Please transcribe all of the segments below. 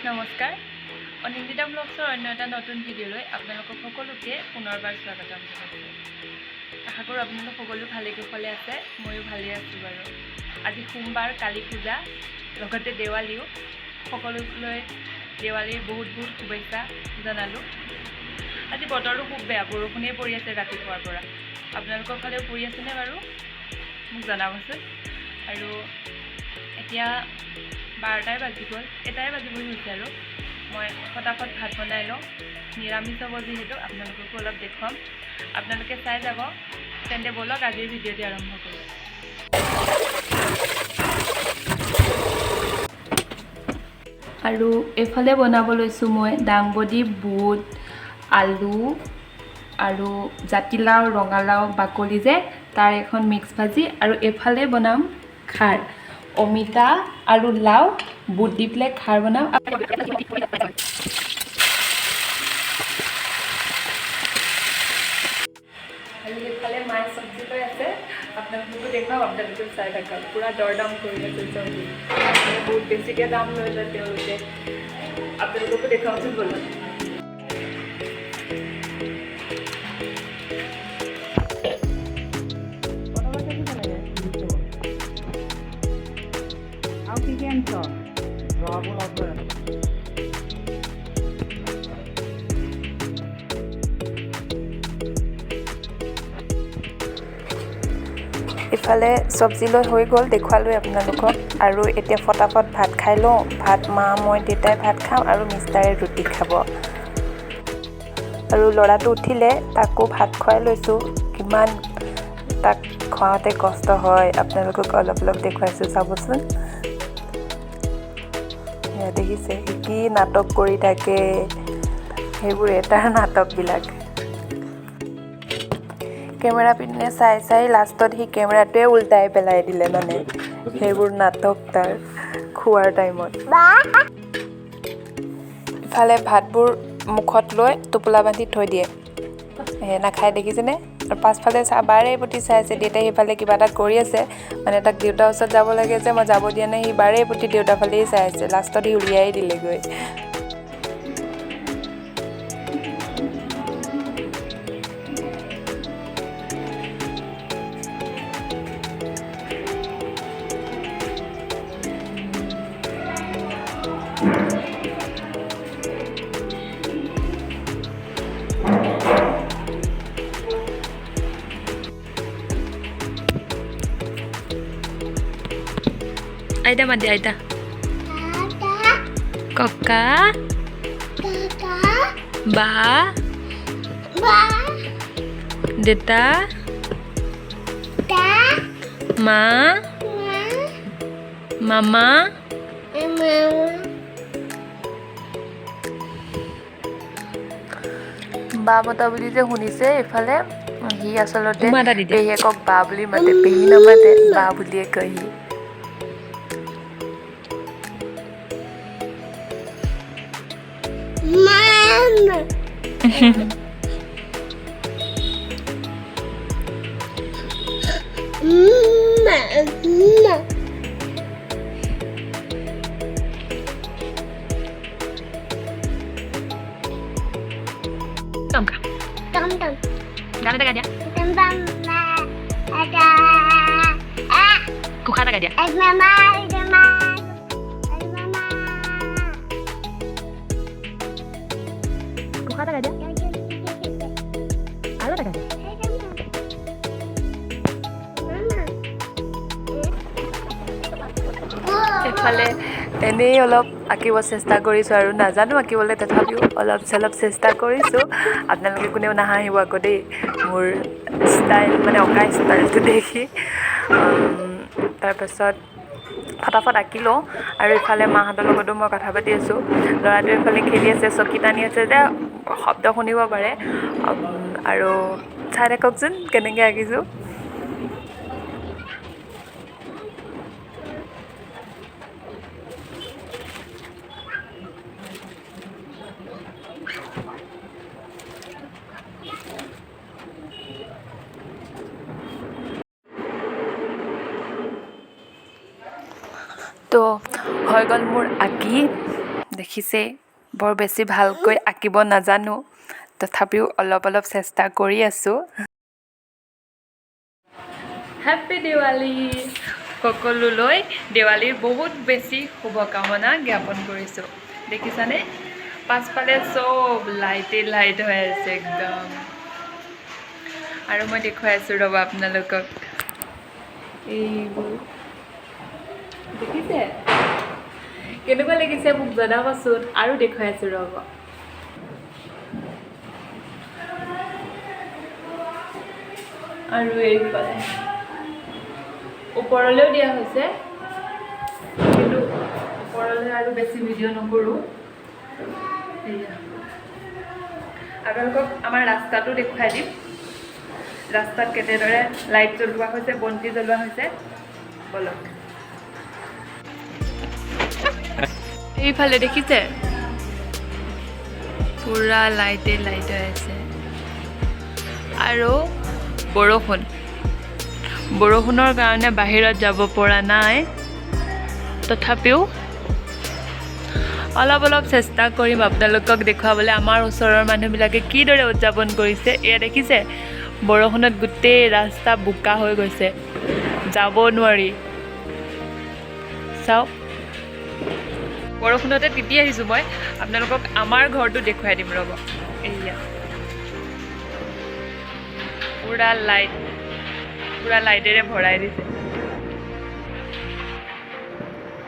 নমস্কাৰ, অনিন্দিতা ব্লগছৰ অন্য এটা নতুন ভিডিঅ'লৈ আপোনালোকক সকলোকে পুনৰবাৰ স্বাগতম জনাইছোঁ। আশা কৰোঁ আপোনালোক সকলো ভালে কুশলে আছে। ময়ো ভালেই আছোঁ বাৰু। আজি সোমবাৰ, কালী পূজা, লগতে দেৱালীও। সকলোলৈ দেৱালীৰ বহুত বহুত শুভেচ্ছা জনালোঁ। আজি বতৰটো খুব বেয়া, বৰষুণেই পৰি আছে ৰাতিপুৱাৰ পৰা। আপোনালোকৰ ফালেও পৰি আছেনে বাৰু, মোক জনাবচোন। আৰু এতিয়া 12টাই বাজি গ'ল, 1টাই বাজিবহি হৈছে আৰু মই ফটাফট ভাত বনাই লওঁ। নিৰামিষ হ'ব যিহেতু, আপোনালোককো অলপ দেখুৱাম, আপোনালোকে চাই যাব। তেন্তে ব'লক, আজিৰ ভিডিঅ'টি আৰম্ভ কৰোঁ। আৰু এইফালে বনাব লৈছোঁ মই দাংবডি, বুট, আলু আৰু জাতিলাও, ৰঙালাও বাকলি যে, তাৰ এখন মিক্স ভাজি। আৰু এইফালে বনাম খাৰ, অমিতা আৰু লাও বুট দি পেলাই খাৰ বনাম। আৰু সেইফালে মায়ে চব্জি লৈ আছে, আপোনালোককো দেখুৱাম, আপোনালোকেও চাই থাকক। পূৰা দৰ দাম কৰি আছে চব্জি, মানে বহুত বেছিকৈ দাম লৈ লয় তেওঁলোকে। আপোনালোককো দেখুৱামচোন, ব'লক। আৰু কি কি আনিছ? ইফালে চব্জি লৈ হৈ গ'ল, দেখুৱালোৱে আপোনালোকক। আৰু এতিয়া ফটাফট ভাত খাই লওঁ। ভাত মা, মই, দেউতাই ভাত খাম আৰু মিষ্টাৰে ৰুটি খাব। আৰু ল'ৰাটো উঠিলে, তাকো ভাত খুৱাই লৈছোঁ। কিমান তাক খুৱাওঁতে কষ্ট হয়, আপোনালোকক অলপ অলপ দেখুৱাইছোঁ, চাবচোন। এয়া দেখিছে, সি কি নাটক কৰি থাকে, সেইবোৰে তাৰ নাটকবিলাক। কেমেৰা পিনে চাই চাই লাষ্টত সি কেমেৰাটোৱে উল্টাই পেলাই দিলে। মানে সেইবোৰ নাটক তাৰ খোৱাৰ টাইমত। ইফালে ভাতবোৰ মুখত লৈ টোপোলা বান্ধি থৈ দিয়ে, সেই নাখায়, দেখিছেনে? আৰু পাছফালে বাৰে প্ৰতি চাই আছে। দেউতাই সেইফালে কিবা এটা কৰি আছে, মানে তাক দেউতাৰ ওচৰত যাব লাগে যে, মই যাব দিয়া নাই। সি বাৰে প্ৰতি দেউতাৰ ফালেই চাই আছে, লাষ্টত সি উলিয়াই দিলেগৈ। আইতা মাতি, আইতা, ককা, বা, দেতা, মা, মামা। বা মতা বুলি যে শুনিছে, এইফালে সি আচলতে উমা এটা দি দিয়া। পেহীয়েকক বা বুলি মাতে, পেহী নামাতে, বা বুলিয়ে কয় সি। টমকা গান এটা গাই দিয়া, ঘোষা এটা গাই দিয়া। ঘোষা এটা গাই দিয়া, আৰু এটা গাই দিয়া। এইফালে এনেই অলপ আঁকিব চেষ্টা কৰিছোঁ আৰু নাজানো আঁকিবলৈ, তথাপিও অলপ চলপ চেষ্টা কৰিছোঁ। আপোনালোকে কোনেও নাহাঁহিব আকৌ দেই, মোৰ ষ্টাইল মানে অঁকা ষ্টাইলটো দেখি। তাৰপাছত ফটাফট আঁকি লওঁ। আৰু ইফালে মাহঁতৰ লগতো মই কথা পাতি আছোঁ। ল'ৰাটোৱে ইফালে খেলি আছে, চকী টানি আছে যে শব্দ শুনিব পাৰে। আৰু চাই থাককচোন কেনেকৈ আঁকিছোঁ। তো হৈ গ'ল মোৰ আঁকি, দেখিছেই বৰ বেছি ভালকৈ আঁকিব নাজানো, তথাপিও অলপ অলপ চেষ্টা কৰি আছোঁ। হেপ্পী দেৱালী সকলোলৈ, দেৱালীৰ বহুত বেছি শুভকামনা জ্ঞাপন কৰিছোঁ। দেখিছানে পাছফালে চব লাইটেই লাইট হৈ আছে একদম। আৰু মই দেখুৱাই আছোঁ ৰ'ব আপোনালোকক, এইবোৰ দেখিছে কেনেকুৱা লাগিছে মোক জনাবচোন। আৰু দেখুৱাই আছোঁ ৰ'ব। আৰু এইফালে ওপৰলৈও দিয়া হৈছে, কিন্তু ওপৰলৈ আৰু বেছি ভিডিঅ' নকৰোঁ। এয়া আপোনালোকক আমাৰ ৰাস্তাটো দেখুৱাই দিম, ৰাস্তাত কেনেদৰে লাইট জ্বলোৱা হৈছে, বন্তি জ্বলোৱা হৈছে। ব'লক। এইফালে দেখিছে পূৰা লাইটে লাইট হৈ আছে। আৰু বৰষুণ, বৰষুণৰ কাৰণে বাহিৰত যাব পৰা নাই, তথাপিও অলপ অলপ চেষ্টা কৰিম আপোনালোকক দেখুৱাবলৈ আমাৰ ওচৰৰ মানুহবিলাকে কিদৰে উদযাপন কৰিছে। এয়া দেখিছে বৰষুণত গোটেই ৰাস্তা বোকা হৈ গৈছে, যাব নোৱাৰি। চাওক বৰষুণতে তিতি আহিছোঁ মই। আপোনালোকক আমাৰ ঘৰটো দেখুৱাই দিম ৰ'ব। এয়া পূৰা লাইট, পূৰা লাইটেৰে ভৰাই দিছে,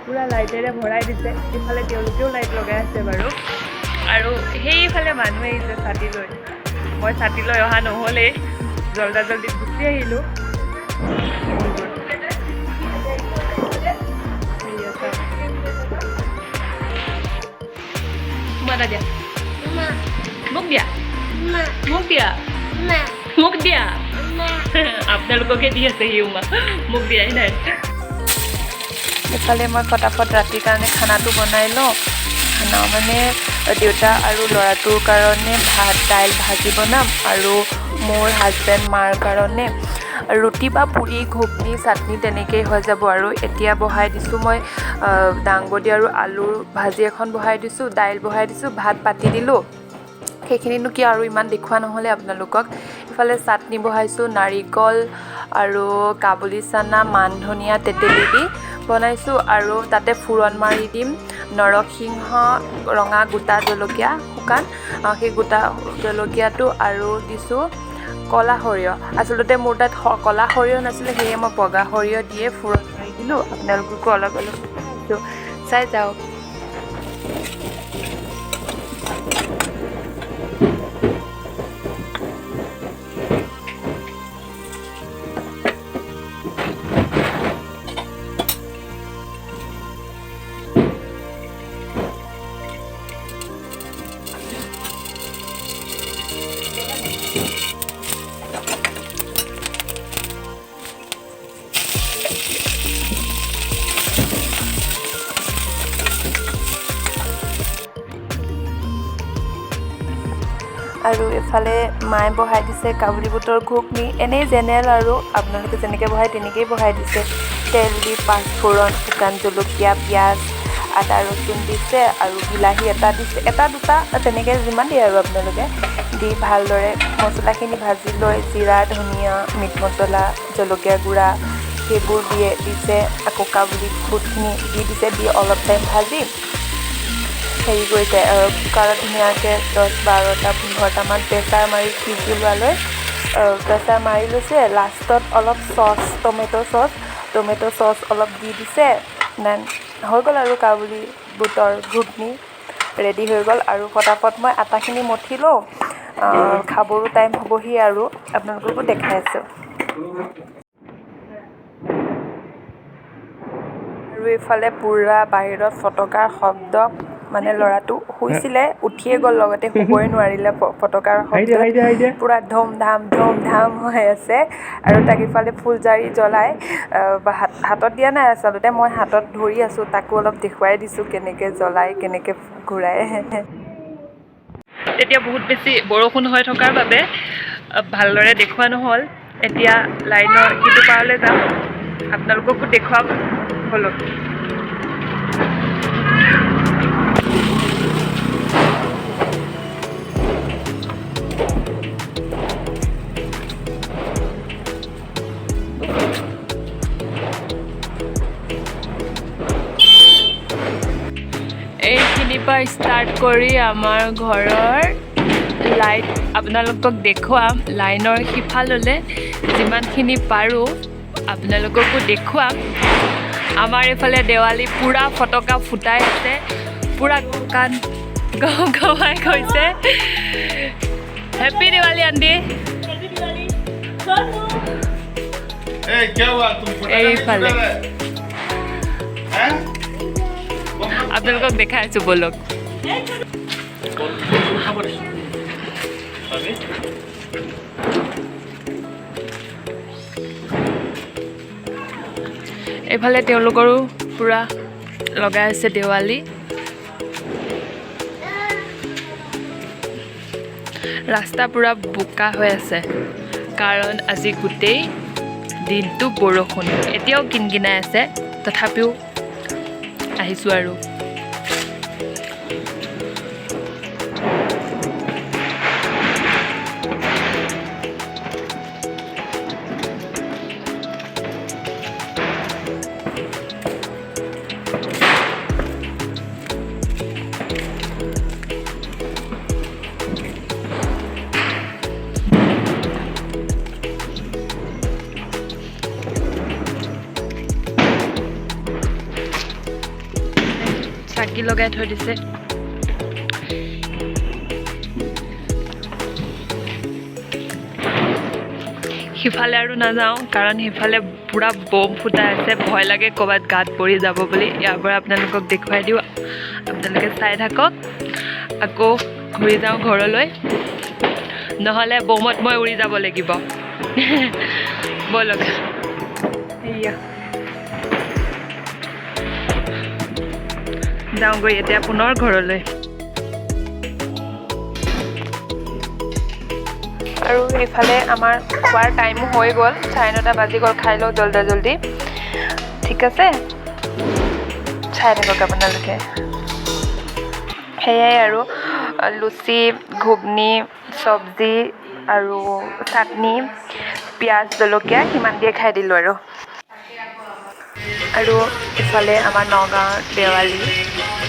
পূৰা লাইটেৰে ভৰাই দিছে। ইফালে তেওঁলোকেও লাইট লগাই আছে বাৰু। আৰু সেইফালে মানুহ আহিছে ছাতি লৈ, মই ছাতি লৈ অহা নহ'লেই, জল্দা জল্দি গুচি আহিলোঁ। মোক এটা দিয়া, মোক দিয়া, মোক দিয়া, মোক দিয়া। আপোনালোককে দি আছে সি উমা, মোক দিয়াই নাই। ইফালে মই ফটাফট ৰাতিৰ কাৰণে খানাটো বনাই লওঁ। খানা মানে দেউতা আৰু ল'ৰাটোৰ কাৰণে ভাত দাইল ভাজি বনাম, আৰু মোৰ হাজবেণ্ড মাৰ কাৰণে ৰুটি বা পুৰি ঘুগনি চাটনি তেনেকেই হৈ যাব। আৰু এতিয়া বহাই দিছোঁ মই দাংবডি আৰু আলুৰ ভাজি এখন বহাই দিছোঁ, দাইল বহাই দিছোঁ, ভাত পাতি দিলোঁ। সেইখিনিনো কি আৰু ইমান দেখুওৱা নহ'লে আপোনালোকক। ইফালে চাটনি বহাইছোঁ, নাৰিকল আৰু কাবুলি চানা, মান ধনিয়া, তেতেলী দি বনাইছোঁ। আৰু তাতে ফোৰণ মাৰি দিম নৰসিংহ, ৰঙা গোটা জলকীয়া শুকান, সেই গোটা জলকীয়াটো আৰু দিছোঁ ক'লা সৰিয়হ। আচলতে মোৰ তাত ক'লা সৰিয়হ নাছিলে, সেয়ে মই বগা সৰিয়হ দিয়ে ফোৰণ মাৰি দিলোঁ। আপোনালোককো অলপ অলপ দিছোঁ, চাই যাওক। আৰু এইফালে মায়ে বহাই দিছে কাবুলি বুটৰ ঘুগনি, এনেই জেনেৰেল আৰু আপোনালোকে যেনেকৈ বহায় তেনেকৈয়ে বহাই দিছে। তেল দি পাঁচফোৰণ, শুকান জলকীয়া, পিঁয়াজ, আদা ৰচুন দিছে আৰু বিলাহী এটা দিছে, এটা দুটা তেনেকৈ যিমান দিয়ে আৰু আপোনালোকে দি ভালদৰে মছলাখিনি ভাজি লৈ জিৰা, ধনিয়া, মিট মছলা, জলকীয়া গুড়া সেইবোৰ দিছে। আকৌ কাবুলি বুটখিনি দি দিছে, দি অলপ টাইম ভাজি হেৰি কৰিছে। কুকাৰত ধুনীয়াকৈ 10 12টা 15টামান প্ৰেছাৰ মাৰি সিজি লোৱালৈ প্ৰেছাৰ মাৰি লৈছে। লাষ্টত অলপ sauce, tomato sauce, tomato sauce অলপ দি দিছে। Then হৈ গ'ল আৰু কাবুলি বুটৰ ঘুগনি ৰেডি হৈ গ'ল। আৰু ফটাফট মই আটাখিনি মঠি লওঁ, খাবৰো টাইম হ'বহি আৰু আপোনালোককো দেখাই আছোঁ। আৰু এইফালে পূৰা বাহিৰত ফটকাৰ শব্দ, মানে ল'ৰাটো শুইছিলে, উঠিয়ে গ'ল লগতে, শুবই নোৱাৰিলে ফটকাৰ শব্দত, পূৰা ধুম ধাম ধুম ধাম হৈ আছে। আৰু তাক ইফালে ফুলজাৰি জ্বলাই হাতত দিয়া নাই, আচলতে মই হাতত ধৰি আছোঁ, তাকো অলপ দেখুৱাই দিছোঁ কেনেকৈ জ্বলাই কেনেকৈ ঘূৰাই। তেতিয়া বহুত বেছি বৰষুণ হৈ থকাৰ বাবে ভালদৰে দেখুওৱা নহ'ল। এতিয়া লাইনৰ সিটো পাৰলৈ যাম, আপোনালোককো দেখুৱাম। ব'লক। এইখিনিৰ পৰা ষ্টাৰ্ট কৰি আমাৰ ঘৰৰ লাইট আপোনালোকক দেখুৱাম। লাইনৰ সিফাললৈ যিমানখিনি পাৰোঁ আপোনালোককো দেখুৱাম। আমাৰ এইফালে দেৱালী পূৰা ফটকা ফুটাই আছে, পূৰা কাণ গমাই গৈছে। Happy Diwali aunty. এইফালে আপোনালোকক দেখাই আছোঁ, ব'লক। এইফালে তেওঁলোকৰো পূৰা লগাই আছে দেৱালী। ৰাস্তা পূৰা বোকা হৈ আছে, কাৰণ আজি গোটেই দিনটো বৰষুণ। এতিয়াও কিনকিনাই আছে, তথাপিও আহিছোঁ আৰু। চাকি লগাই থৈ দিছে। সিফালে আৰু নাযাওঁ, কাৰণ সিফালে পূৰা বম ফুটাই আছে, ভয় লাগে ক'ৰবাত গাত পৰি যাব বুলি। ইয়াৰ পৰা আপোনালোকক দেখুৱাই দিওঁ, আপোনালোকে চাই থাকক। আকৌ ঘূৰি যাওঁ ঘৰলৈ, নহ'লে বমত মই উৰি যাব লাগিব। ব'লক। এয়া যাওঁগৈ এতিয়া পুনৰ ঘৰলৈ। আৰু এইফালে আমাৰ খোৱাৰ টাইমো হৈ গ'ল, 9:30 বাজি গ'ল। খাই লওঁ জল্দি জল্দি, ঠিক আছে? চাই থাকক আপোনালোকে। সেয়াই আৰু লুচি, ঘুগনি, চব্জি আৰু চাটনি, পিঁয়াজ, জলকীয়া সিমান দিয়ে খাই দিলোঁ আৰু। আৰু ইফালে আমাৰ নগাঁৱৰ দেৱালী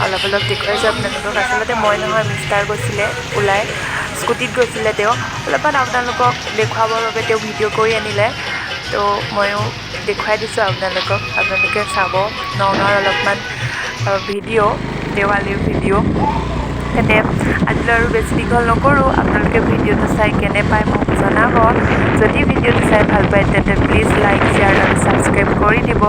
অলপ অলপ দেখুৱাইছোঁ আপোনালোকক। আচলতে মই নহয়, মিষ্টাৰ গৈছিলে ওলাই, স্কুটিত গৈছিলে তেওঁ। অলপমান আপোনালোকক দেখুৱাবৰ বাবে তেওঁ ভিডিঅ' কৰি আনিলে, তো ময়ো দেখুৱাই দিছোঁ আপোনালোকক। আপোনালোকে চাব নগাঁৱৰ অলপমান ভিডিঅ', দেৱালীৰ ভিডিঅ'। তেন্তে আজিলৈ আৰু বেছি দীঘল নকৰোঁ। আপোনালোকে ভিডিঅ'টো চাই কেনে পায় মোক জনাব। যদি ভিডিঅ'টো চাই ভাল পায় তেন্তে প্লিজ লাইক, শ্বেয়াৰ আৰু ছাবস্ক্ৰাইব কৰি দিব।